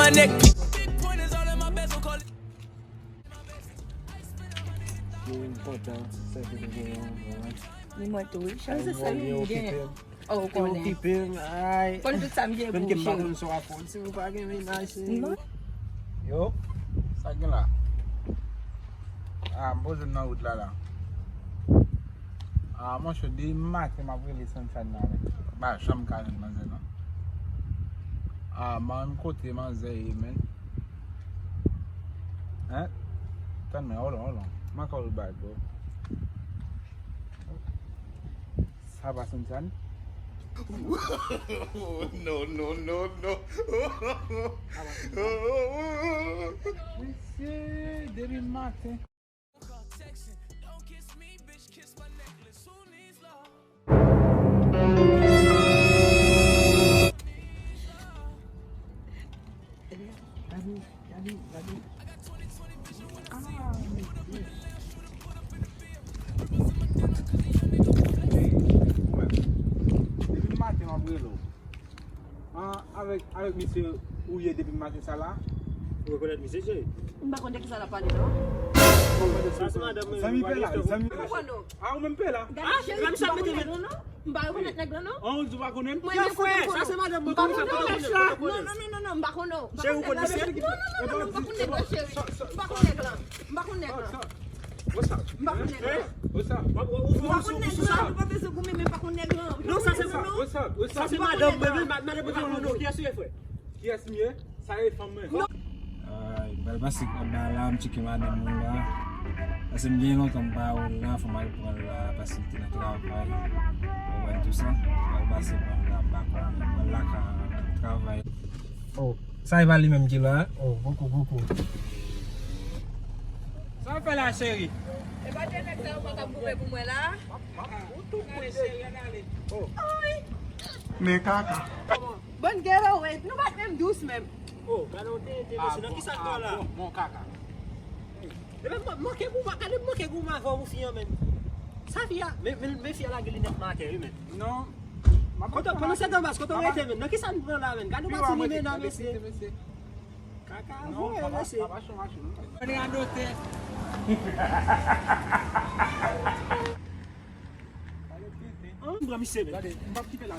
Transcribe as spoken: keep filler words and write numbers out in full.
Li enpòtan, sèvis gen yon bon. Li mwen tou, wi. Chanje sèl li gen. Oh, ou konnen. Okipe m, ay. Konn tout sa m gen pou ou, cheri. Menm ke m pa konn sa w ap fè, si ou pa gen mennaj, cheri. Non. Yo, sa gen la? Ah, m poze m nan wout la, la. Ah, monchè, depi maten m ap rele Sunshine nan, men m pa janm ka jwenn manzè, non. Ah, m pa konn kote manzè ye, men. Hein? Tann mwen, hold on, hold on. M a call you back, bro. Sa pa Sunshine? No, no, no, no. Mesye, depi maten. Gade, gade, gade. Ah, mesye. Hey, ou menm. Depi maten m ap rele w. Ah, avèk, avèk misye ou ye depi maten sa la? Ou rekonèt misye, cheri? M pa konn de kisa l ap pale, non. Sa se madanm mwen, zanmi pè la, zanmi pè la. Ah, ou menm pè la? Gade, cheri, m pa konn nèg lan, non. M pa rekonèt nèg lan, non. An, ou di w pa konnen? Mwen menm, frè, sa se madanm mwen, kòman sa, kote w konnen? Non, non, non, non, non, m pa konnen w. Cheri, ou konn misye? Non, non, non, non, non, m pa konn nèg lan, cheri. M pa konn nèg lan. M pa konn nèg lan. What's up? M pa konn nèg lan. What's up? M pa konn nèg lan, nou pa bezwen goumen, men m pa konn nèg lan. Non, sa se, sa se madanm mwen, men madanm mwen pa konn non. Kiyès ou ye, frè? Kiyès m ye? Sa e fanm mwen. Ay, m pral pase anba la, m tcheke madanm mwen la. Paske m gen lontan m pa wè l la, fò m al pran l la, paske l te nan travay. Ou konprann tou sa? M pral pase pran l la, m pa konnen. M pral lakay la, nan travay. Oh, sa e pa li menm ki la? Oh, koukou, koukou. Sa w fè la, cheri? E pa de nèg sa yo pa t ap goumen pou mwen la? Ou tou kout de. Oh. Men kaka. Bon, ghetto, wait. Nou pa t menm dous menm. Oh, gade yon tenten mesye, nan kisa l pran la? Bon, bon kaka. Epi m manke goumen, gade m manke goumen avè w pou fi an menm. Sa fi a, men, men, men fi a lage linèt maten, wi, men. Non. Kote, pandan se tan bas, kote w rete, men? Nan kisa n pran la, men? Gade yon pati limen nan, mesye. Kaka, non, voye, mesye. Papa, papa, chon machin. An, radote. An, m pran misye, men. Gade, m p ap kite la.